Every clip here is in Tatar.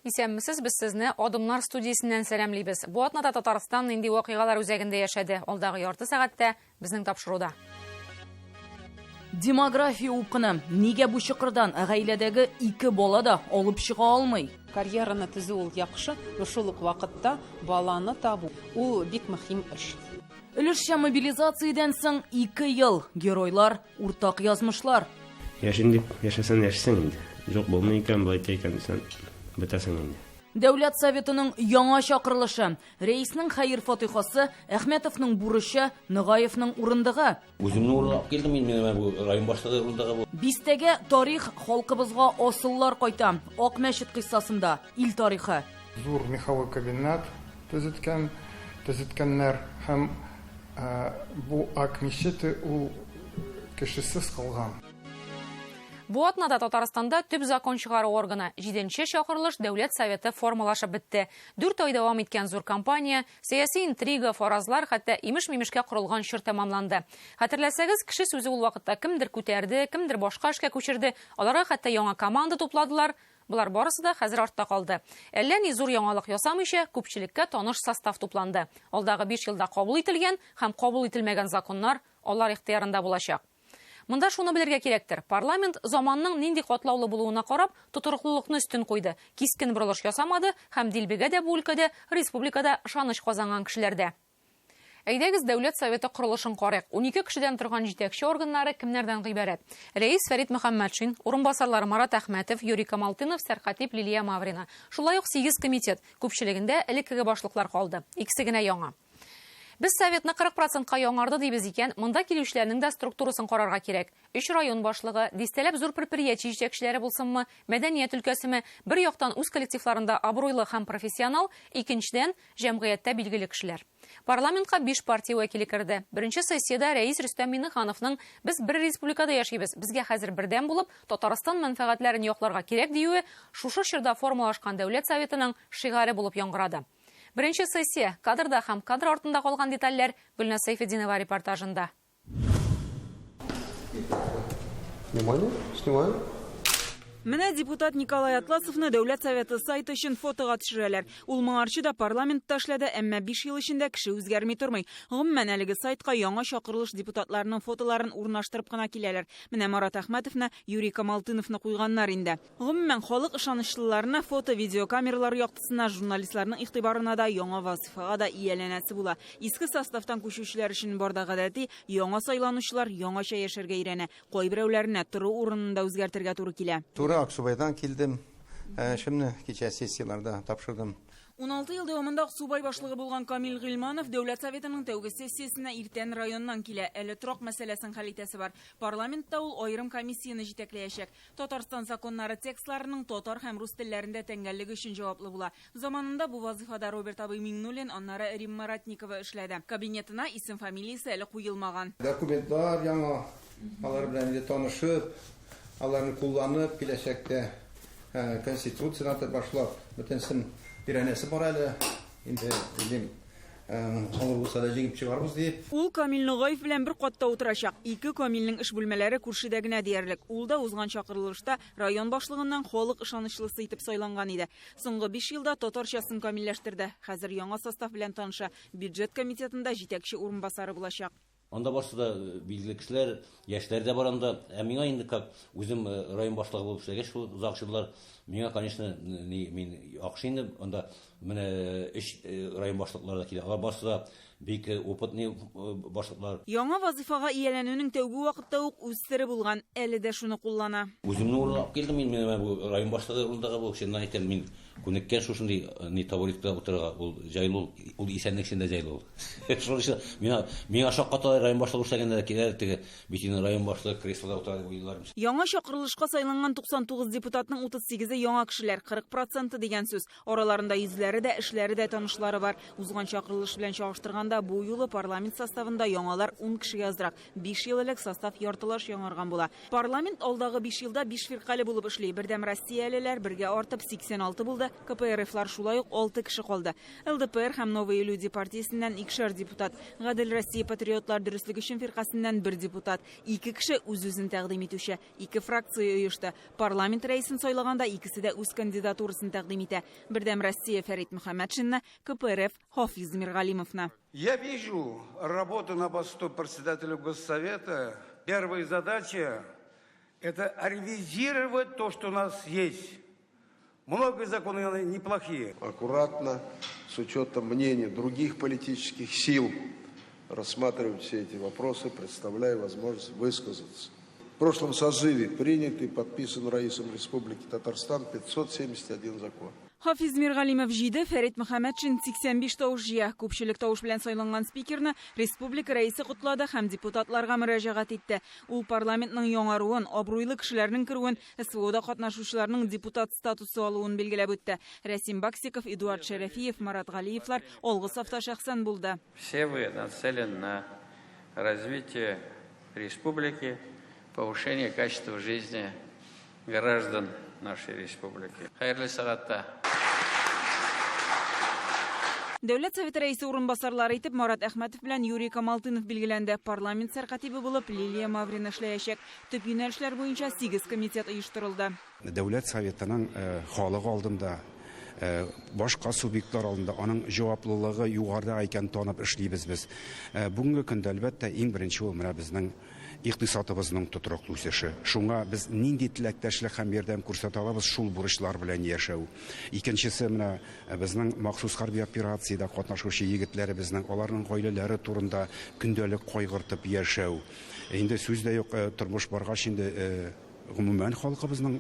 Исәнмесез, без сезне Адымнар студиясеннән сәламлибез. Бу атнада Татарстан нинди вакыйгалар үзәгендә яшәде? Алдагы ярты сәгатьтә безнең тапшыруда. Демография упкыны. Нигә бу чокырдан гаиләдәге ике бала да алып чыга алмый? Карьераны төзү ул яхшы, но шул ук вакытта баланы табу ул бик мөһим эш. Өлешчә мобилизациядән соң ике ел. Геройлар, уртак язмышлар. Яшим дип яшәсәң яшисең инде. Юк, булмый икән, болай итә икән дисәң, бетәсең инде. Дәүләт Советының яңа чакырылышы. Рәиснең хәер-фатыйхасы, Әхмәтовның бурычы, Ногаевның урындыгы. Үземнең урынга алып килдем мин, менә бу район башлыгы урындыгы бу. Бистәгә тарих, халкыбызга асыллар кайта. Ак мәчет кыйссасында, ил тарихы. Зур меховой комбинат төзеткән, төзеткәннәр һәм бу Ак мечете ул кешесез калган. Бу атнада Татарстанда төп закон чыгару органы, җиденче чакырылыш Дәүләт Советы формалашып бетте. Дүрт ай дәвам иткән зур кампания, сәяси интрига, фаразлар, хәтта имеш-мимешкә корылган чор тәмамланды. Хәтерләсәгез, кеше сүзе ул вакытта кемдер күтәрде, кемдер башка эшкә күчерде, аларга хәтта яңа команда тупладылар. Болар барысы да хәзер артта калды. Әллә ни зур яңалык ясамыйча, күпчелеккә таныш состав тупланды. Алдагы биш елда кабул ителгән һәм кабул ителмәгән законнар алар ихтыярында булачак. Монда шуны белергә кирәктер, парламент заманның нинди катлаулы булуына карап, тотрыклылыкны өстен куйды, кискен борылыш ясамады һәм дилбегә дә бу өлкәдә республикада ышаныч казанган кешеләрдә. Әйдәгез, Дәүләт Советы корылышын карыйк. 12 кешедән торган җитәкче органнары кемнәрдән гыйбарәт? Рәис Фәрит Мөхәммәтшин, урынбасарлары Марат Әхмәтов, Юрий Камалтынов, сәркатип Лилия Маврина. Шулай ук 8 комитет, күпчелегендә элеккеге башлыклар калды. Икесе генә яңа. Без Советны 40 процентка яңарды дибез икән, монда килүчеләрнең дә структурасын карарга кирәк. Өч район башлыгы, дистәләп зур предприятие җитәкчеләре булсынмы, мәдәният өлкәсеме, бер яктан үз коллективларында абруйлы һәм профессионал, икенчедән, җәмгыятьтә билгеле кешеләр. Парламентка биш партия вәкиле керде. Беренче сессиядә рәис Рөстәм Миңнехановның Без бер республикада яшибез, безгә хәзер бердәм булып, Татарстан мәнфәгатьләрен якларга кирәк диюе шушы чорда формалашкан Дәүләт Советының шигаре булып яңгырады. Беренче сессия, кадрда һәм кадр артында калган детальләр Гөлназ Сәйфетдинова репортажында. Внимание, снимаю. Менә депутат Николай Атласовны Дәүләт Советы сайты өчен фотога төшерәләр. Ул моңарчы да парламентта эшләде, әмма 5 ел эчендә кеше үзгәрми тормый. Гомумән, әлеге сайтка яңа чакырылыш депутатларының фотоларын урнаштырып кына киләләр. Менә Марат Әхмәтовны, Юрий Камалтыновны куйганнар инде. Гомумән, халык ышанычлыларына фото-видеокамералар яктысына, журналистларның игътибарына да, яңа вазыйфага да ияләнәсе була. Иске составтан күчүчеләр өчен бар да гадәти, яңа сайланучылар яңача яшәргә өйрәнә, кайберәүләренә тору урынын да үзгәртергә туры килә. Туры Аксубайдан килдем. Эшемне кичә сессияләрдә тапшырдым. 16 ел дәвамында Аксубай башлыгы булган Камил Гыйльманов Дәүләт Советының тәүге сессиясенә иртән районнан килә. Әле торак мәсьәләсен хәл итәсе бар. Парламентта ул аерым комиссияне җитәкләячәк. Татарстан законнары текстларының татар һәм рус телләрендә тәңгәллеге өчен җаваплы була. Заманында бу вазыйфада Роберт абый Миңнуллин, аннары Римма Ратникова эшләде. Кабинетына исем-фамилиясе әле куелмаган. Документлар яңа, алар белән инде танышып, аларны кулланып, киләчәктә Конституциядән башлап, бөтенесен өйрәнәсе бар әле. Инде уйлыйм, авыр булса да җиңеп чыгарбыз дип. Ул Камил Ногаев белән бер катта утырачак. Ике Камилнең эш бүлмәләре күршедә генә диярлек. Ул да узган чакырылышта район башлыгыннан халык ышанычлысы итеп сайланган иде. Соңгы биш елда татарчасын камилләштерде. Хәзер яңа состав белән таныша, бюджет комитетында җитәкче урынбасары булачак. Анда барсы да билгеле кешеләр, яшьләр дә бар анда. Ә миңа инде как үзем район башлыгы булып эшләгәч шул озак еллар, миңа, конечно, ни, мин яхшы инде анда менә өч район башлыклары да килә. Алар барсы да бик опытный башлыклар. Яңа вазыйфага ияләнүнең тәүге вакытта ук үз сере булган, әле дә шуны куллана. Үземнең урынга алып килдем мин, менә бу район башлыгы урындагы бу, чыннан әйтәм, мин Күнеккән шушындый ни табуреткада утырырга, ул җайлы ул, ул исәнлек өчен дә җайлы ул. Шуның өчен миңа, миңа шаккаталар район башлыгы эшләгәндә дә киләләр теге, бит инде район башлыгы креслода утыра дип уйлыйлар. Яңа чакырылышка сайланган 99 депутатның 38-е яңа кешеләр, 40 проценты дигән сүз. Араларында йөзләре дә, эшләре дә танышлары бар. Узган чакырылыш белән чагыштырганда, караганда бу юлы парламент составында яңалар ун кешегә азрак. Биш ел элек состав яртылаш яңарган була. Парламент алдагы биш елда биш фиркале булып эшли. Бердәм Россиялеләр бергә артып 86 булды, КПРФлар шулай ук 6 кеше калды. ЛДПР һәм Новые люди партиясеннән икешәр депутат, Гадел Россия патриотлар дөреслек өчен фиркасеннән бер депутат, ике кеше үз-үзен тәкъдим итүче, ике фракция оешты. Парламент рәисен сайлаганда икесе дә үз кандидатурасын тәкъдим итә. Бердәм Россия Фәрит Мөхәммәтшинны, КПРФ Хафиз Миргалимовны. Я вижу работу на посту председателя Госсовета. Первая задача – это ревизировать то, что у нас есть. Многие законы неплохие. Аккуратно, с учетом мнений других политических сил, рассматривать все эти вопросы, представляя возможность высказаться. В прошлом созыве принят и подписан Раисом Республики Татарстан 571 закон. Хафиз Миргалимов җиде, Фәрит Мөхәммәтшин 85 тавыш җыя. Күпчелек тавыш белән сайланган спикерны республика рәисе котлады һәм депутатларга мөрәҗәгать итте. Ул парламентның яңаруын, абруйлы кешеләрнең керүен, СВОда катнашучыларның депутат статусы алуын билгеләп үтте. Рәсим Баксиков, Эдуард Шәрәфиев, Марат Галиевлар алгы сафта шәхсән булды. Все вы нацелены на развитие республики, повышение качества жизни граждан нашей республики. Хәерле сәгатьтә! Дәүләт Советы рәисе урынбасарлары итеп Марат Әхмәтов белән Юрий Камалтынов билгеләнде. Парламент сәркатибе булып Лилия Маврина эшләячәк. Төп юнәлешләр буенча сигез комитет оештырылды. Дәүләт Советының халык алдында, башка субъектлар алдында аның җаваплылыгы югарыда икәнен танып эшлибез без. Бүгенге көндә, әлбәттә, иң беренче ул менә безнең икътисадыбызның тотрыклы үсеше. Шуңа без нинди теләктәшлек һәм ярдәм күрсәтә алабыз, шул бурычлар белән яшәү. Икенчесе, менә безнең махсус хәрби операциядә катнашучы егетләребезнең, аларның гаиләләре турында көндәлек кайгыртып яшәү. Инде сүз дә юк, тормыш баргач инде гомумән халкыбызның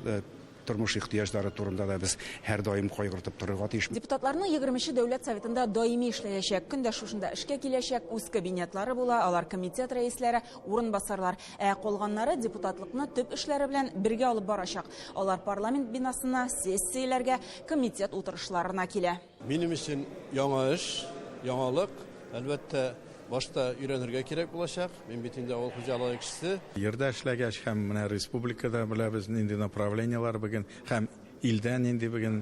тормыш ихтыяҗлары турында да без һәрдаим кайгыртып торырга тиеш. Депутатларның егерменче Дәүләт Советында даими эшләячәк. Көн дә шушында эшкә киләчәк, үз кабинетлары була, алар комитет рәисләре, урынбасарлар. Ә калганнары депутатлыкны төп эшләре белән бергә алып барачак. Алар парламент бинасына, сессияләргә, комитет утырышларына килә. Минем өчен яңа эш, яңалык, әлбәттә, башта өйрәнергә кирәк булачак. Мин бит инде авыл хуҗалыгы кешесе. Ерда эшләгәч һәм менә республикада беләбез нинди направлениеләр бүген һәм илдә нинди бүген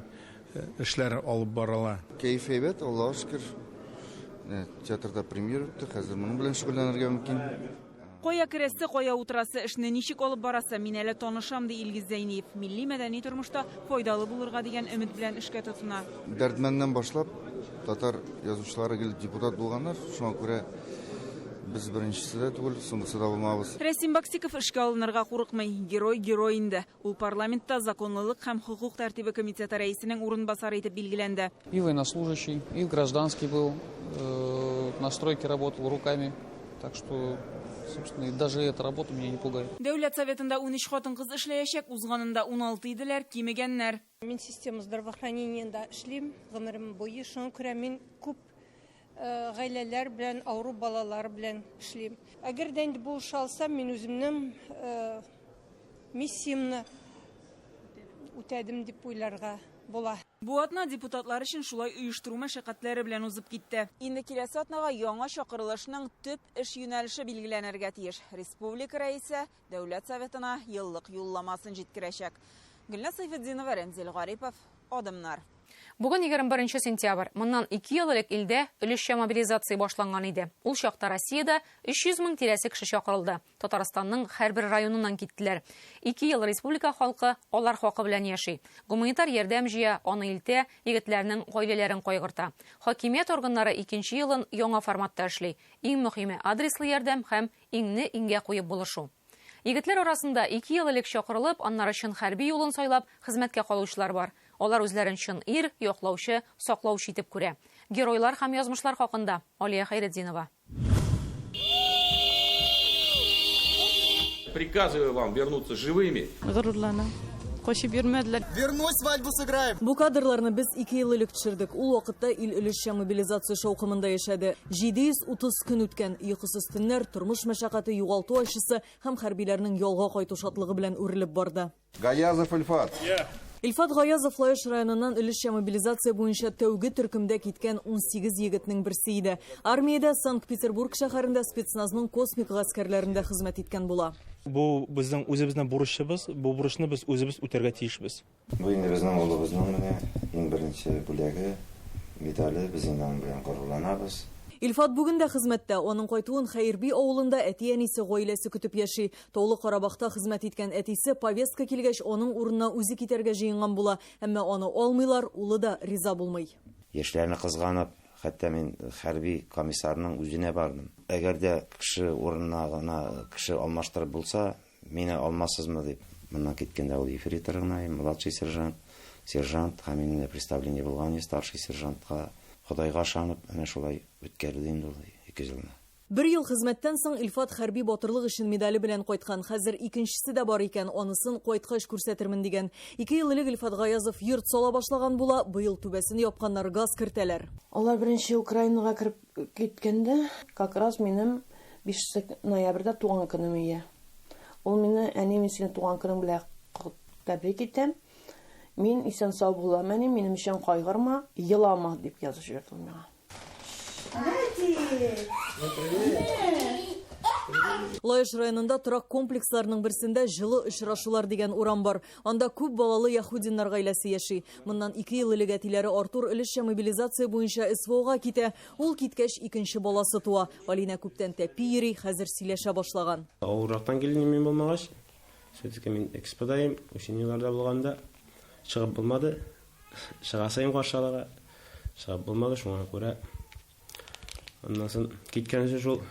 эшләр алып барыла. Кәеф әйбәт, Аллаһка шөкер. Театрда премьера үтте, хәзер моның белән шөгыльләнергә мөмкин. Кая керәсе, кая утырасы, эшне ничек алып барасы, мин әле танышам, ди Илгиз Зәйниев. Милли мәдәни тормышта файдалы булырга дигән өмет белән эшкә тотына. Дәрдмәннән башлап татар язучылары гел депутат булганнар, шуңа күрә без беренчесе дә түгел, соңгысы да булмабыз. Рәсим Баксиков эшкә алынырга курыкмый. Герой герой инде. Ул парламентта законлылык һәм хокук тәртибе комитеты рәисенең урынбасары итеп билгеләнде. И военнослужащий, и гражданский был, на стройке работал руками. Так что, собственно, и даже эта работа меня не пугает. Дәүләт Советында унөч хатын-кыз эшләячәк, узганында уналты иделәр, кимегәннәр. Мин система здравоохранениеда эшлим, гомерем буе, шуңа күрә мин күп гаиләләр белән, авыру балалар белән эшлим. Әгәр дә инде булыша алсам, мин үземнең миссиямне үтәдем дип уйларга була. Бу атна депутатлар өчен шулай оештыру мәшәкатьләре белән узып китте. Инде киләсе атнага яңа чакырылышның төп эш юнәлеше билгеләнергә тиеш. Республика рәисе Дәүләт Советына еллык юлламасын җиткерәчәк. Гөлназ Сайфетдинова, Рәмзил Гарипов, Адымнар. Бүген егерме беренче сентябрь. Моннан ике ел элек илдә өлешчә мобилизация башланган иде. Ул чакта Россиядә өч йөз мең тирәсе кеше чакырылды. Татарстанның һәрбер районыннан киттеләр. Ике ел республика халкы алар хакы белән яши. Гуманитар ярдәм җыя, аны илтә, егетләрнең гаиләләрен кайгырта. Хакимият органнары икенче елын яңа форматта эшли. Иң мөһиме адреслы ярдәм һәм иңне иңгә куеп булышу. Егетләр арасында ике ел элек чакырылып, аннары чын хәрби юлын сайлап, хезмәткә калучылар бар. Алар үзләрен чын ир, яклаучы, саклаучы итеп күрә. Геройлар һәм язмышлар хакында Алия Хәйретдинова. Приказываю вам вернуться живыми. Горурлана. Качып йөрмәделәр. Вернусь, свадьбу сыграем. Бу кадрларны без ике ел элек төшердек. Ул вакытта ил өлешчә мобилизация шаукымында яшәде. Җиде йөз утыз көн үткән. Йокысыз төннәр, тормыш мәшәкате, югалту ачысы һәм хәрбиләрнең ялга кайту шатлыгы белән үрелеп барды. Гаязов Ильфат. Я. Илфат Гаязов Лаеш районыннан өлешчә мобилизация буенча тәүге төркемдә киткән 18 егетнең берсе иде. Армиядә Санкт-Петербург шәһәрендә спецназның космик гаскәрләрендә хезмәт иткән була. Бу безнең үзебезнең бурычыбыз, бу бурычны без үзебез үтәргә тиешбез. Бу инде безнең улыбызның менә иң беренче бүләге, медале, без инде аның белән горурланабыз. Илфат бүген дә хезмәттә. Аның кайтуын Хәерби авылында әти-әнисе, гаиләсе көтеп яши. Таулы Карабахта хезмәт иткән әтисе повестка килгәч, аның урынына үзе китәргә җыенган була. Әмма аны алмыйлар, улы да риза булмый. Яшьләрне кызганып, хәтта мин хәрби комиссарның үзенә бардым. Әгәр дә кеше урынына гына кеше алмаштырып булса, Мине алмассызмы дип. Моннан киткәндә ул ефрейтор гына, младший сержант, сержант һәм инде представление булган старший сержантка. Ходайга ышанып, әнә шулай үткәрде инде ул 2 елны. Бер ел хезмәттән соң Илфат хәрби батырлык өчен медале белән кайткан. Хәзер икенчесе дә бар икән, анысын кайткач күрсәтермен дигән. 2 ел элек Илфат Гаязов йорт сала башлаган була, быел түбәсен япканнар, газ кертәләр. Алар беренче Украинага кереп киткәндә, как раз минем 5 ноябрьдә туган көнем ие. Ул мине, әни, мин сине туган көнең белән тәбрик итәм. Мин исән-сау булам, әни, минем өчен кайгырма, елама, дип язып җибәрде ул миңа. Лаеш районында торак комплексларның берсендә Җылы очрашулар дигән урам бар. Анда күп балалы Яһудиннар гаиләсе яши. Моннан 2 ел элек әтиләре Артур өлешчә мобилизация буенча СВОга китә. Ул киткәч, икенче баласы туа. Алинә күптән тәпи йөри, хәзер сөйләшә башлаган. Авыррактан килдем мин булмагач. Все-таки мин эксподаем, учениеларда булганда чыгып булмады. Чыгасыем каршы алырга. Чыгып булмады, шуңа күрә. Аннан соң киткән өчен шул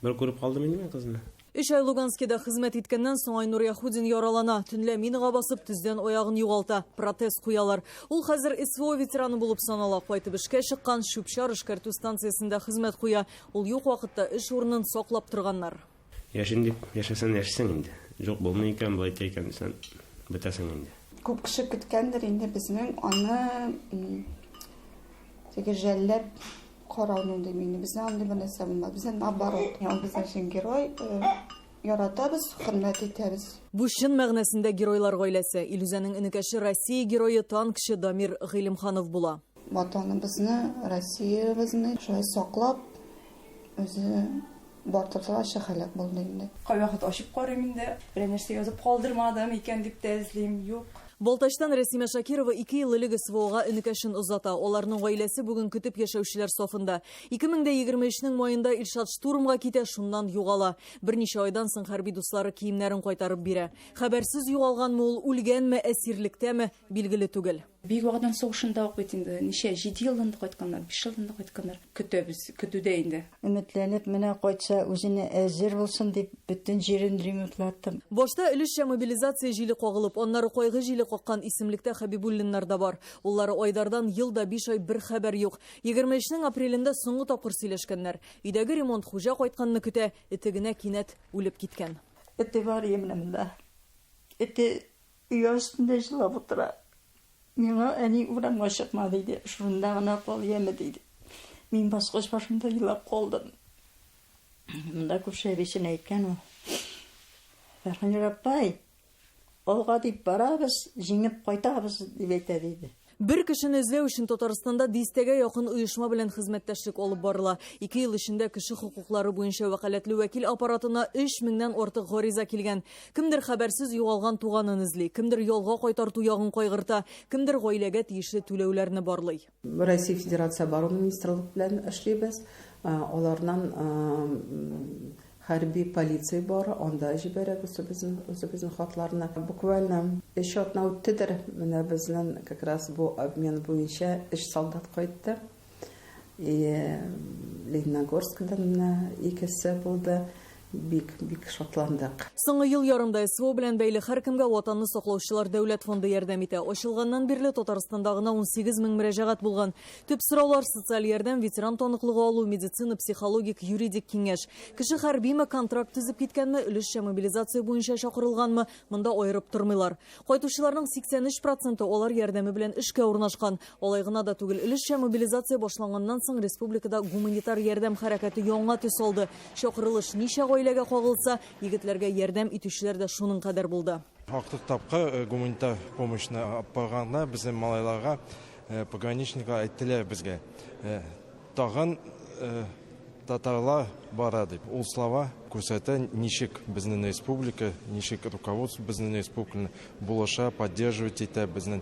бер күреп калдым инде мин кызны. Өч ай Луганскида хезмәт иткәннән соң Айнур Яһудин яралана. Төнлә минага басып, төздән аягын югалта. Протез куялар. Ул хәзер СВО ветераны булып санала. Кайтып эшкә чыккан, чүп-чар эшкәртү станциясендә хезмәт куя. Ул юк вакытта эш урынын саклап торганнар. Яшим дип яшәсәң яшисең инде. Юк булмый икән, болай итә икән дисәң, бетәсең инде. Күп кеше көткәндер инде безнең аны теге жәлләп карауны дим инде. Бездә андый бер нәрсә булмады. Бездә наоборот. Ул безнең өчен герой. Яратабыз, хөрмәт итәбез. Бу чын мәгънәсендә геройлар гаиләсе. Илүзәнең энекәше Россия герое, танкчы Дамир Гыйлемханов була. Ватаныбызны, Россиябезне шулай саклап, үзе батырларча һәлак булды инде. Кайвакыт ачып карыйм инде, берәр нәрсә язып калдырмадым икән дип тә эзлим, юк. Балтачтан Рәсимә Шакирова 2 ел элек СВОга энекәшен озата. Аларның гаиләсе бүген көтеп яшәүчеләр сафында. 2023-нең маенда Илшат штурмга китә, шуннан югала. Берничә айдан соң хәрби дуслары киемнәрен кайтарып бирә. Хәбәрсез югалганмы ул, үлгәнме, әсирлектәме, билгеле түгел. Бөек Ватан сугышында ук бит инде ничә, 7 елдан да кайтканнар, 5 елдан да кайтканнар. Көтәбез, көтүдә инде. Өметләнеп, менә кайтса, үзенә әзер булсын дип, бөтен җирен ремонтлаттым. Башта өлешчә мобилизация җиле кагылып, аннары кайгы җиле каккан исемлектә Хәбибуллиннар да бар. Уллары Айдардан ел да 5 ай бер хәбәр юк. 23-нең апрелендә соңгы тапкыр сөйләшкәннәр. Өйдәге ремонт хуҗа кайтканны көтә, эте генә кинәт үлеп киткән. Эте бар иде менә монда. Эте өй астында җылап утыра. Миңа әни урамга чыкма диде, шунда гына кал яме диде. Мин баскыч башында елап калдым. Монда күрше әбисенә әйткән ул. Фәрханир апай, алга дип барабыз, җиңеп кайтабыз дип әйтә диде. Бер кешене эзләү өчен Татарстанда дистәгә якын оешма белән хезмәттәшлек алып барыла. 2 ел эчендә кеше хокуклары буенча вәкаләтле вәкил аппаратына 3000-нән артык гариза килгән. Кемдер хәбәрсез югалган туганын эзли, кемдер ялга кайтарту ягын кайгырта, кемдер гаиләгә тиешле түләүләрне барлый. Россия Федерация Оборона министрлыгы белән эшлибез. Алардан хәрби полиция бар, анда җибәрәбез үзебезнең хатларны. Буквально 3 атна үттедер, менә безнең как раз бу обмен буенча 3 солдат кайтты. И Лениногорскидан менә икесе булды. Бик, бик шатландык. Соңгы ел ярымда СВО белән бәйле һәркемгә Ватанны саклаучылар дәүләт фонды ярдәм итә. Ачылганнан бирле Татарстанда гына 18 мең мөрәҗәгать булган. Төп сораулар социаль ярдәм, ветеран таныклыгы алу, медицина, психологик, юридик киңәш. Кеше хәрбиме, контракт төзеп киткәнме, өлешчә мобилизация буенча чакырылганмы, монда аерып тормыйлар. Кайтучыларның 83% алар ярдәме белән эшкә урнашкан. Алай гына да түгел, өлешчә мобилизация башланганнан соң республикада гуманитар ярдәм хәрәкәте яңа төс алды. Чакырылыш ничә гаиләгә кагылса, егетләргә ярдәм итүчеләр дә шуның кадәр булды. Актык тапкыр гуманитар помощьны алып барганда безнең малайларга пограничниклар әйттеләр безгә, тагын татарлар бара дип. Ул слова күрсәтә, ничек безнең республика, ничек руководство безнең республиканы булыша, поддерживать итә безнең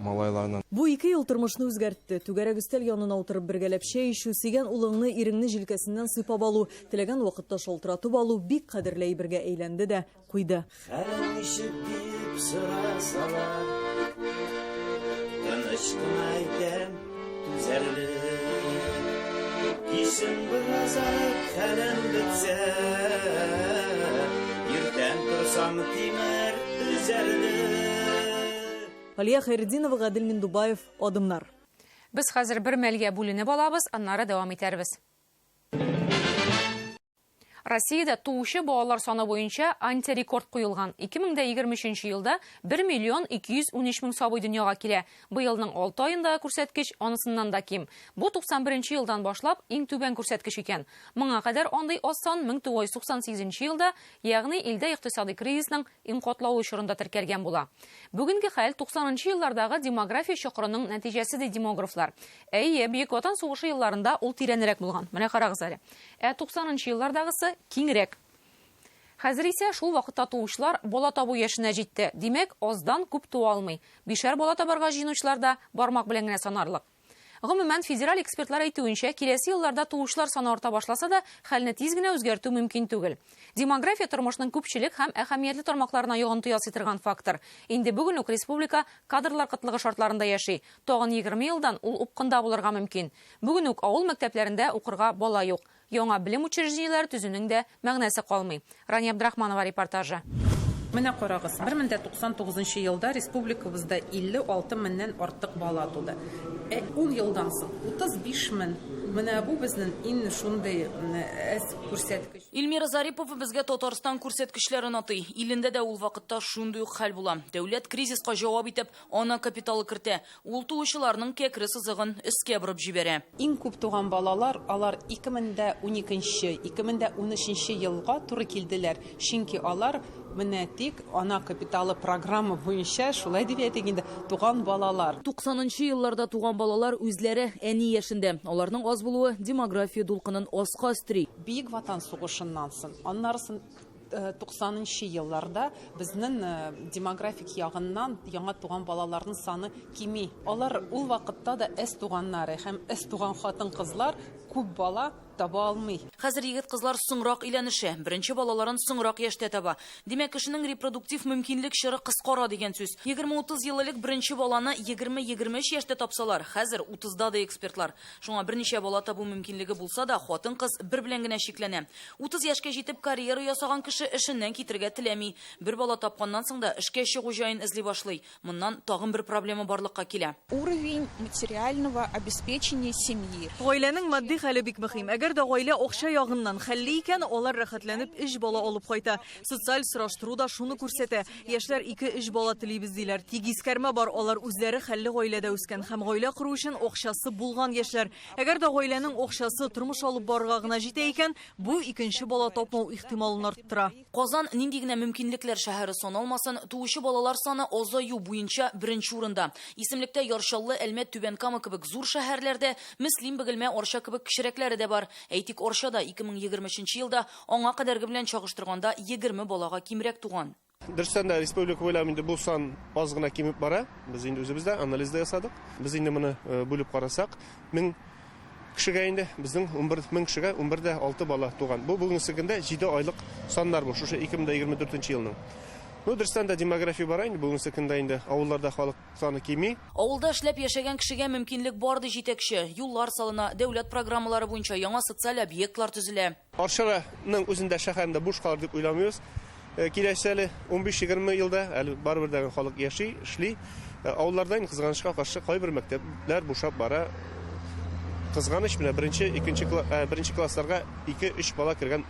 малайларны. Бу ике ел тормышны үзгәртте. Түгәрәк өстәл янына утырып бергәләп чәй эчү, сөйгән улыңны, иреңне җилкәсеннән сыйпап алу, теләгән вакытта шалтыратып алу бик кадерле әйбергә әйләнде дә куйды. Хәлең ничек дип сорасалар, тыныч кына әйтәм, түзәрлек. Кичен бераз арып хәлем бетсә, иртән торсам тимер өзәрлек. Алия Хәйретдинова, Гадел Миндубаев, Адымнар. Без хәзер бер мәлгә бүленеп алабыз, аннары дәвам итәрбез. Россиядә туучы балалар саны буенча антирекорд куелган. 2023 елда 1 миллион 213 мең сабый дөньяга килә. Быелның 6 аендагы күрсәткеч анысыннан да ким. Бу 91 елдан башлап иң түбән күрсәткеч икән. Моңа кадәр андый аз сан 1998 елда, ягъни илдә икътисадый кризисның иң катлаулы чорында теркәлгән була. Бүгенге хәл 90 еллардагы демография чокырының нәтиҗәсе ди демографлар. Әйе, Бөек Ватан сугышы елларында ул тирәнрәк булган. Менә карагыз әле. Ә 90 нчы еллардагысы киңрәк. Хәзер исә шул вакытта туучылар бала табу яшенә җитте. Димәк, аздан күп туа алмый. Бишәр бала табарга җыенучылар да бармак белән генә санарлык. Гомумән, федераль экспертлар әйтүенчә, киләсе елларда туучылар саны арта башласа да, хәлне тиз генә үзгәртү мөмкин түгел. Демография тормышның күпчелек һәм әһәмиятле тармакларына йогынты ясый торган фактор. Инде бүген үк республика кадрлар кытлыгы шартларында яши. Тагын 20 елдан ул упкында булырга мөмкин. Бүген үк авыл мәктәпләрендә укырга бала юк. Яңа белем учреждениеләре төзүнең дә мәгънәсе калмый. Рания Абдрахманова репортажы. Менә карагыз, 1099 нчы елда республикабызда 56 меңнән артык бала туды. Ә ун елдан соң 35 мең. Менә бу безнең иң шундый әз күрсәткеч. Эльмира Зарипова безгә Татарстан күрсәткечләрен атый. Илендә дә ул вакытта шундый ук хәл була. Дәүләт кризиска җавап итеп, ана капиталы кертә. Ул туучыларның кәкре сызыгын өскә борып җибәрә. Иң күп туган балалар, алар 2012 нче, 2013 нче елга туры килделәр, чөнки алар менә тик ана капиталы программа буенча, шулай дип әйтик инде, туган балалар. Туксанынчы елларда туган балалар үзләре әни яшендә. Аларның аз булуы демография дулкынын аска өстери. Бөек Ватан сугышыннан соң, аннарысын 90 нчы елларда безнең демографик ягыннан яңа туган балаларның саны кими. Алар ул вакытта да әз туганнары һәм әз туган хатын-кызлар күп бала таба алмый. Хәзер егет-кызлар соңрак өйләнешә, беренче балаларын соңрак яшьтә таба. Димәк, кешенең репродуктив мөмкинлек чоры кыскара дигән сүз. Егерме-утыз ел элек беренче баланы егерме-егерме өч яшьтә тапсалар, хәзер утызда, ди экспертлар. Шуңа берничә бала табу мөмкинлеге булса да, хатын-кыз бер белән генә чикләнә. 30 яшькә җитеп карьера ясаган кеше эшеннән китергә теләми. Бер бала тапканнан соң да эшкә чыгу җаен эзли башлый. Моннан тагын бер проблема барлыкка килә. Уровень материального обеспечения семьи. Гаиләнең матди хәле бик мөһим. Әгәр дә гаилә акча ягыннан хәлле икән, алар рәхәтләнеп өч бала алып кайта. Социаль сораштыру да шуны күрсәтә. Яшьләр ике-өч бала телибез, диләр. Тик искәрмә бар, алар үзләре хәлле гаиләдә үскән һәм гаилә кору өчен акчасы булган яшьләр. Әгәр дә гаиләнең акчасы тормыш алып барырга гына җитә икән, бу икенче бала тапмау ихтималын арттыра. Казан нинди генә мөмкинлекләр шәһәре саналмасын, туучы балалар саны азаю буенча беренче урында. Исемлектә Яр Чаллы, Әлмәт, Түбән Кама кебек зур шәһәрләр дә, Мөслим, Бөгелмә, Арча кебек кечерәкләре дә бар. Әйтик, Арчада 2023 елда аңа кадәрге белән чагыштырганда 20 балага кимрәк туган. Дөрестән дә, республика буйлап инде бу сан аз гына кимеп бара. Без инде үзебез дә анализ да ясадык. Без инде моны э, бүлеп карасак, мең кешегә инде безнең 11 мең кешегә 11 дә 6 бала туган. Бу бүгенге көндә 7 айлык саннар бу, шушы 2024 елның. Ну, дөрестән дә демография бара инде бүгенге көндә инде авылларда халык саны кими. Авылда эшләп яшәгән кешегә мөмкинлек бар, ди җитәкче. Юллар салына, дәүләт программалары буенча яңа социаль объектлар төзелә. Арчаның үзендә шәһәрендә буш калыр дип уйламыйбыз. Э, киләсе әле 15-20 елда әле барыбер дә халык яши, эшли. Э, авылларда инде кызганычка каршы кайбер мәктәпләр бушап бара. Кызганыч менә беренче, икенче э, беренче классларга 2-3 бала кергән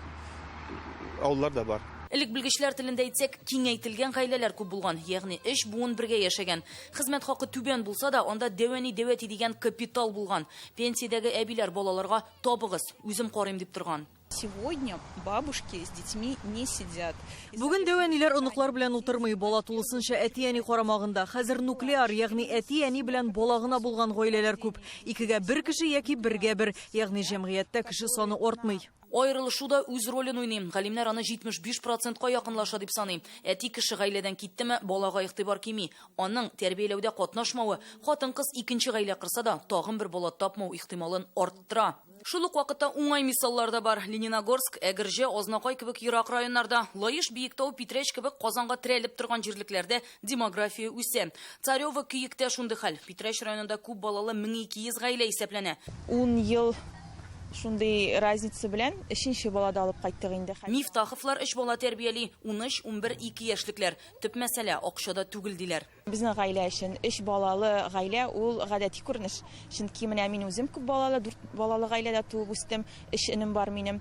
авыллар да бар. Элек белгечләр телендә әйтсәк, киңәйтелгән гаиләләр күп булган, ягъни өч буын бергә яшәгән. Хезмәт хакы түбән булса да, анда дәүәни дәүәти дигән капитал булган. Пенсиядәге әбиләр балаларга табыгыз, үзем карыйм дип торган. Сегодня бабушки с детьми не сидят. Бүген дәү әниләр оныклар белән утырмый, бала тулысынча әти-әни карамагында. Хәзер нуклеар, ягъни әти-әни белән бала гына булган гаиләләр күп. Икегә бер кеше яки бергә бер, ягъни җәмгыятьтә кеше саны артмый. Аерылышу да үз ролен уйный. Галимнәр аны 75 процентка якынлаша дип саный. Әти кеше гаиләдән киттеме, балага игътибар кими. Аның тәрбияләүдә катнашмавы, хатын-кыз икенче гаилә корса да, тагын бер бала тапмау ихтималын арттыра. Шул ук вакытта уңай мисаллар да бар. Лениногорск, Әгерҗе, Азнакай кебек ерак районнарда, Лаеш, Биектау, Питрәч кебек Казанга терәлеп торган җирлекләрдә демография үсә. Царево, Көектә шундый хәл. Питрәч районында күп балалы 1200 гаилә исәпләнә. Ун ел шундый разница белән өченче бала да алып кайттык инде. Мифтаховлар өч бала тәрбияли, 13, 11, 2 яшьлекләр. Төп мәсьәлә акчада түгел, диләр. Безнең гаилә өчен өч балалы гаилә ул гадәти күренеш. Чөнки менә мин үзем күп балалы, дүрт балалы гаиләдә туып үстем. Өч энем бар минем.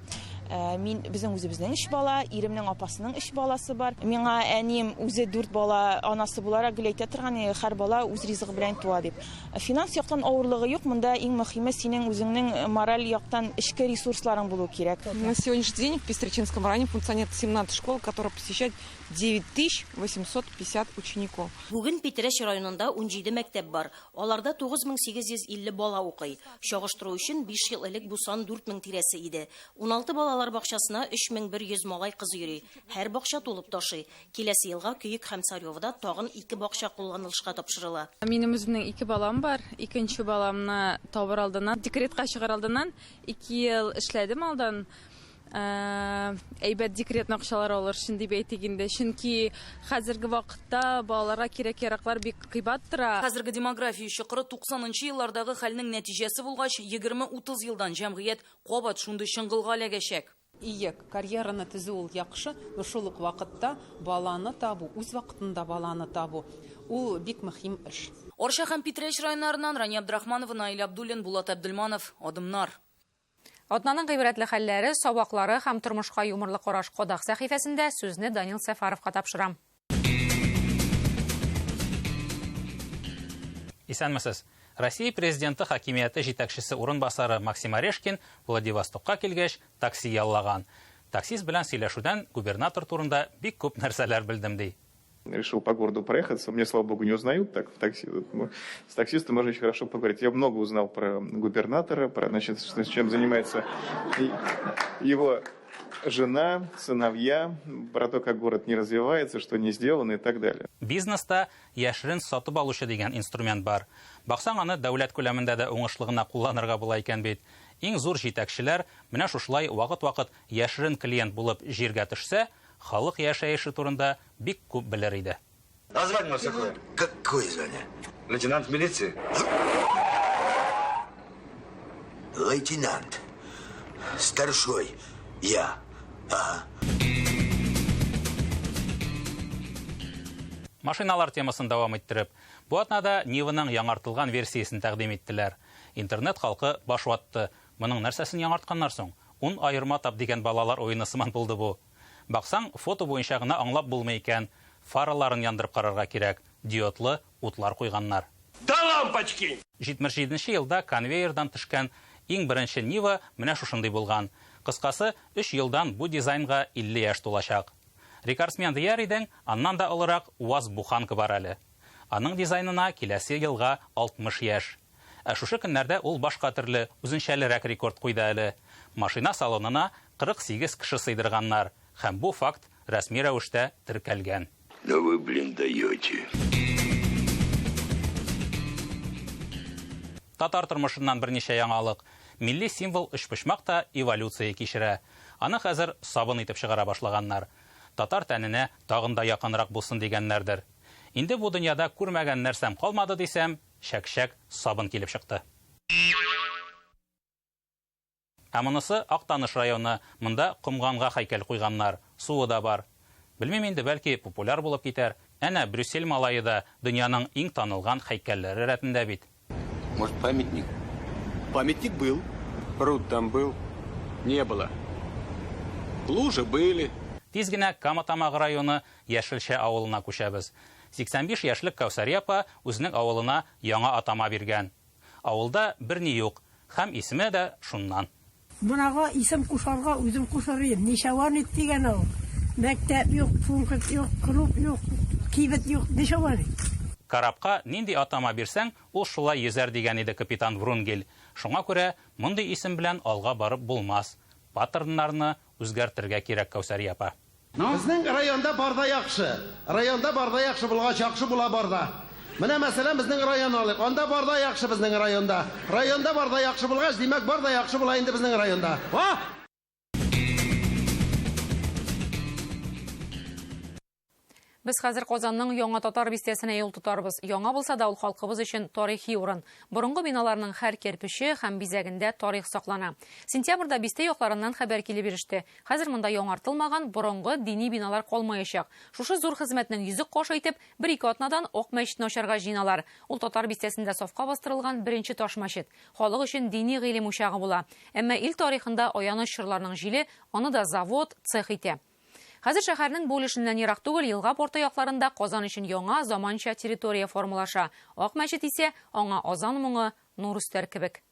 Мин безнең үзебезнең өч бала, иремнең апасының өч баласы бар. Миңа әнием үзе дүрт бала анасы буларак гел әйтә торган, һәр бала үз ризыгы белән туа дип. Финанс яктан авырлыгы юк, монда иң мөһиме синең үзеңнең мораль яктан эчке ресурсларың булу кирәк. На сегодняшний день в Пестречинском районе функционирует 17 школ, которые посещают 9850 учеников. Бүген Питрәч районында 17 мәктәп бар. Аларда 9850 бала укый. Чагыштыру өчен 5 ел элек бу сан 4000 тирәсе иде. 16 балалар бакчасына 3100 малай кыз йөри. Һәр бакча тулып ташый. Киләсе елга Көек һәм Царевода тагын 2 бакча кулланылышка тапшырыла. Минем үземнең 2 балам бар. Икенче баламны табыр алдыннан, декретка чыгар алдыннан 2 ел эшләдем алдан. Әйбәт декрет акчалары алыр өчен дип әйтик инде. Чөнки хәзерге вакытта балаларга кирәк-яраклар бик кыйбат тора. Хәзерге демография чокыры 90нчы еллардагы хәлнең нәтиҗәсе булгач, 20-30 елдан җәмгыять кабат шундый чыңгылга эләгәчәк. Ие, карьераны төзү ул яхшы, но шул ук вакытта баланы табу, үз вакытында баланы табу, ул бик мөһим эш. Арча һәм Питрәч районнарыннан Рания Абдрахманова, Наил Абдуллин, Булат Абдулманов. Адымнар. Атнаның гыйбрәтле хәлләре, сабаклары һәм тормышка юморлы караш Кодак сәхифәсендә сүзне Данил Сәфаровка тапшырам. Исәнмесез. Россия президенты хакимияте җитәкчесе урынбасары Максим Орешкин Владивостокка килгәч такси яллаган. Таксист белән сөйләшүдән губернатор турында бик күп нәрсәләр белдем, ди. Решил по городу проехаться. Меня, слава богу, не узнают так в такси. С таксистом можно очень хорошо поговорить. Я много узнал про губернатора, про, значит, чем занимается его жена, сыновья, про то, как город не развивается, что не сделано и так далее. Бизнеста яшерен сатып алучы дигән инструмент бар. Баксаң, аны дәүләт күләмендә дә уңышлы гына кулланырга була икән бит. Иң зур җитәкчеләр менә шушылай вакыт-вакыт яшерен клиент булып җиргә төшсә, халык яшәеше турында бик күп белер иде. А звание у вас какое? Какое звание? Лейтенант милиции. Лейтенант. Старшой. Я. Ага. Машиналар темасын дәвам иттереп, бу атнада Ниваның яңартылган версиясен тәкъдим иттеләр. Интернет халкы баш ватты. Моның нәрсәсен яңартканнар соң? Ун аерма тап дигән балалар уены сыман булды бу. Баксаң, фото буенча гына аңлап булмый икән. Фараларын яндырып карарга кирәк. Диодлы утлар куйганнар. Да лампочки! 77 елда конвейердан төшкән иң беренче Нива менә шушындый булган. Кыскасы, 3 елдан бу дизайнга 50 яшь тулачак. Рекордсмен дияр идең, аннан да олырак УАЗ буханка бар әле. Аның дизайнына киләсе елга 60 яшь. Ә шушы көннәрдә ул башка төрле, үзенчәлерәк рекорд куйды әле. Машина салонына 48 кеше сыйдырганнар. Һәм бу факт рәсми рәвештә теркәлгән. Ну вы, блин, даете. Татар тормышыннан берничә яңалык. Милли символ өчпочмак та эволюция кичерә. Аны хәзер сабын итеп чыгара башлаганнар. Татар тәненә тагын да якынрак булсын дигәннәрдер. Инде бу дөньяда күрмәгән нәрсәм калмады дисәм, чәк-чәк сабын килеп чыкты. Ә монысы Актаныш районы. Монда комганга һәйкәл куйганнар. Суы да бар. Белмим инде, бәлки популяр булып китәр. Әнә Брюссель малае да дөньяның иң танылган һәйкәлләре рәтендә бит. Может, памятник? Памятник был. Пруд там был. Не было. Лужи были. Тиз генә Кама Тамагы районы Яшелчә авылына күчәбез. 85 яшьлек Кәүсәрия апа үзенең авылына яңа атама биргән. Авылда берни юк, һәм исеме дә шуннан. Монага исем кушарга үзем кушыр идем. Ничаван ит дигән авыл. Мәктәп юк, пункт юк, клуб юк, кибет юк. Ничаван ит. Корабка нинди атама бирсәң, ул шулай йөзәр дигән иде капитан Врунгель. Шуңа күрә мондый исем белән алга барып булмас. Паттерннарны үзгәртергә кирәк, Кәүсәрия апа. Безнең районда бар да яхшы. Районда бар да яхшы булгач, яхшы була бар да. Менә, мәсәлән, безнең район алыйк. Анда бар да яхшы безнең районда. Районда бар да яхшы булгач, димәк, бар да яхшы була инде безнең районда. Во! Без хәзер Казанның Яңа Татар бистәсенә юл тотарбыз. Яңа булса да ул халкыбыз өчен тарихи урын. Борынгы биналарның һәр кирпече һәм бизәгендә тарих саклана. Сентябрьдә бистә якларыннан хәбәр килеп иреште. Хәзер монда яңартылмаган борынгы дини биналар калмаячак. Шушы зур хезмәтнең йөзек кашы итеп, бер-ике атнадан Ак мәчетне ачарга җыеналар. Ул татар бистәсендә сафка бастырылган беренче таш мәчет. Халык өчен дини гыйлем учагы була. Әмма ил тарихында аяныч чорларның җиле аны да завод, цех итә. Хәзер шәһәрнең бу өлешеннән ерак түгел, елга порты якларында Казан өчен яңа, заманча территория формалаша. Ак мәчет исә аңа азан моңы, нур өстәр кебек.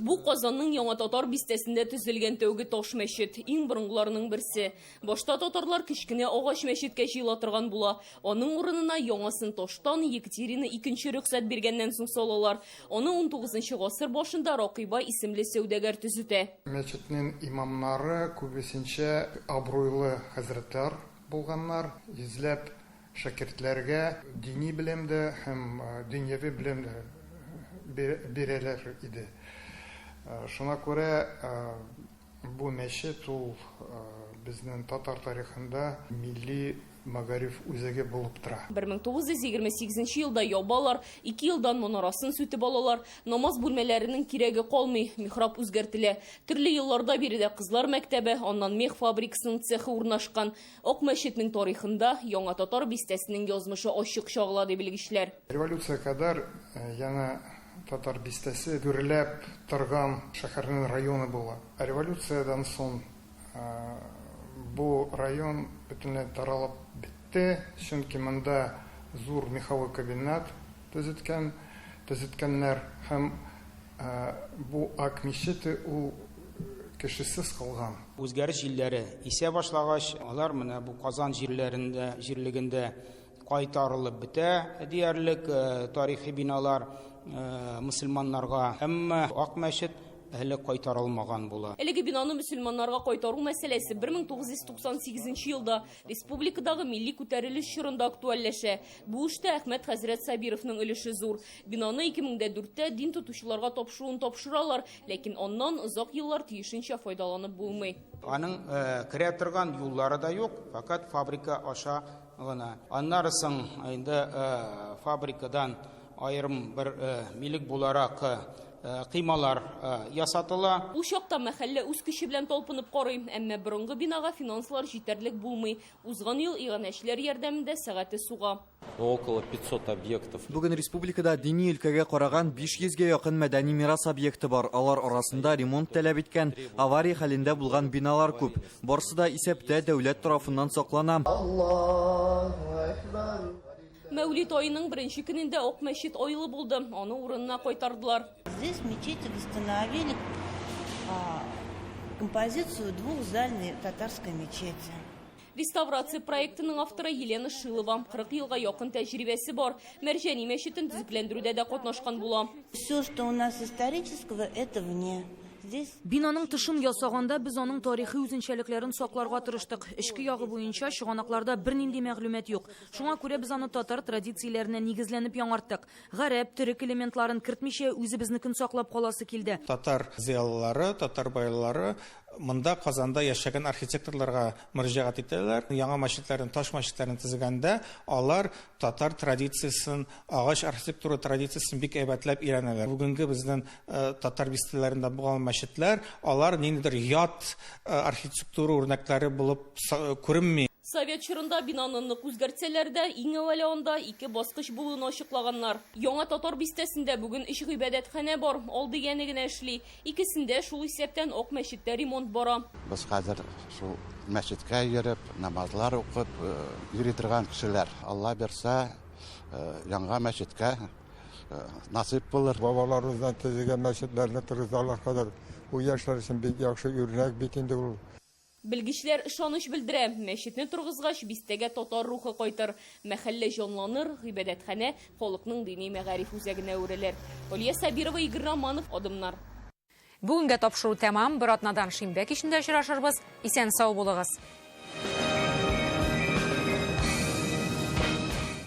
Бу Казанның Яңа Татар бистәсендә төзелгән тәүге таш мәчет, иң борынгыларының берсе. Башта татарлар кечкенә агач мәчеткә җыела торган була. Аның урынына яңасын таштан Екатерина икенче рөхсәт биргәннән соң салалар. Аны унтугызынчы гасыр башында Ракыйба исемле сәүдәгәр төзетә. Мәчетнең имамнары күбесенчә абруйлы хәзрәтләр булганнар, йөзләп шәкертләргә дини белем дә һәм дөньяви белем дә бирәләр иде. Шуңа күрә Бу мәчет ул безнең татар тарихында милли мәгариф үзәге булып тора. 1928 нче елда ябалар, ике елдан манарасын сүтеп алалар, намаз бүлмәләренең кирәге калмый, михраб үзгәртелә. Төрле елларда биредә кызлар мәктәбе, аннан мех фабрикасының цехы урнашкан. Ак мәчетнең тарихында Яңа Татар бистәсенең язмышы ачык чагыла, ди белгечләр. Революция кадәр яңа Татар бистәсе гөрләп торган шәһәрнең районы була. Революциядән соң бу район бөтенләй таралып бетте, чөнки монда зур меховой комбинат төзеткән, төзеткәннәр һәм бу Ак мичете ул кешесез калган. Үзгәреш җилләре исә башлагач, алар менә бу Казан җирләрендә, җирлегендә Кайтарылып бетә диярлек тарихи биналар мөселманнарга, әмма Ак мәчет әле кайтарылмаган була. Әлеге бинаны мөселманнарга кайтару мәсьәләсе 1998 елда республикадагы милли күтәрелеш чорында актуальләшә. Бу эштә Әхмәт хәзрәт Сабировның өлеше зур. Бинаны 2004 тә дин тотучыларга тапшыруын тапшыралар, ләкин аннан озак еллар тиешенчә файдаланып булмый. Аның керә торган юллары да юк, фәкать фабрика аша гына. Аннары соң инде фабрикадан аерым бер милек буларак кыймалар ясатыла. Ул чакта мәхәллә үз көче белән талпынып карый, әмма борынгы бинага финанслар җитәрлек булмый. Узган ел иганәчеләр ярдәмендә сәгате суга. Около 500 объектов. Бүген республикада дини өлкәгә караган 500 гә якын мәдәни мирас объекты бар. Алар арасында ремонт таләп иткән, авария хәлендә булган биналар күп. Барсы да исәптә, дәүләт тарафыннан саклана. Мәүлид аеның беренче көнендә Ак мәчет айлы булды, аны урынына кайтардылар. Здесь в мечети восстановили композицию двухзальной татарской мечети. Реставрация проектының авторы Елена Шилова. 40 елга якын тәҗрибәсе бар. Мәрҗани мәчетен төзекләндерүдә дә катнашкан була. Все, что у нас исторического, это вне. Здесь Бинаның тышын ясаганда без аның тарихи үзенчәлекләрен сакларга тырыштык. Эчке ягы буенча чыганакларда бернинди мәгълүмат юк. Шуңа күрә без аны татар традицияләренә нигезләнеп яңарттык. Гарәп, төрек элементларын кертмичә, үзебезнекен саклап каласы килде. Татар зыялылары, татар байлары монда Казанда яшәгән архитекторларга мөрәҗәгать итәләр. Яңа мәчетләрне, таш мәчетләрне төзегәндә алар татар традициясен, агач архитектура традициясен бик әйбәтләп өйрәнәләр. Бүгенге безнең татар бистәләрендә булган мәчетләр, алар ниндидер ят архитектура үрнәкләре булып күренми. Совет чорында бинаны нык үзгәртсәләр дә, иң әүвәле анда ике баскыч булуын ачыклаганнар. Яңа татар бистәсендә бүген өч гыйбадәтханә бар, ал дигәне генә эшли. Икесендә, шул исәптән Ак мәчеттә ремонт бара. Без хәзер шул мәчеткә йөреп, намазлар укып йөри торган кешеләр. Алла бирсә, яңа мәчеткә насыйп булыр. Бабаларыбыздан төзегән мәчетләрне торгызалар хәзер. Бу яшьләр өчен бик яхшы үрнәк бит инде ул. Белгечләр ышаныч белдерә, мәчетне торгызгач, бистәгә татар рухы кайтыр, мәхәллә җанланыр, гыйбадәтханә халыкның дини мәгариф үзәгенә әверелер. Алия Сабирова, Игорь Романов, Адымнар. Бүгенгә тапшыру тәмам. Бер атнадан шимбә кичендә очрашырбыз. Исән-сау булыгыз.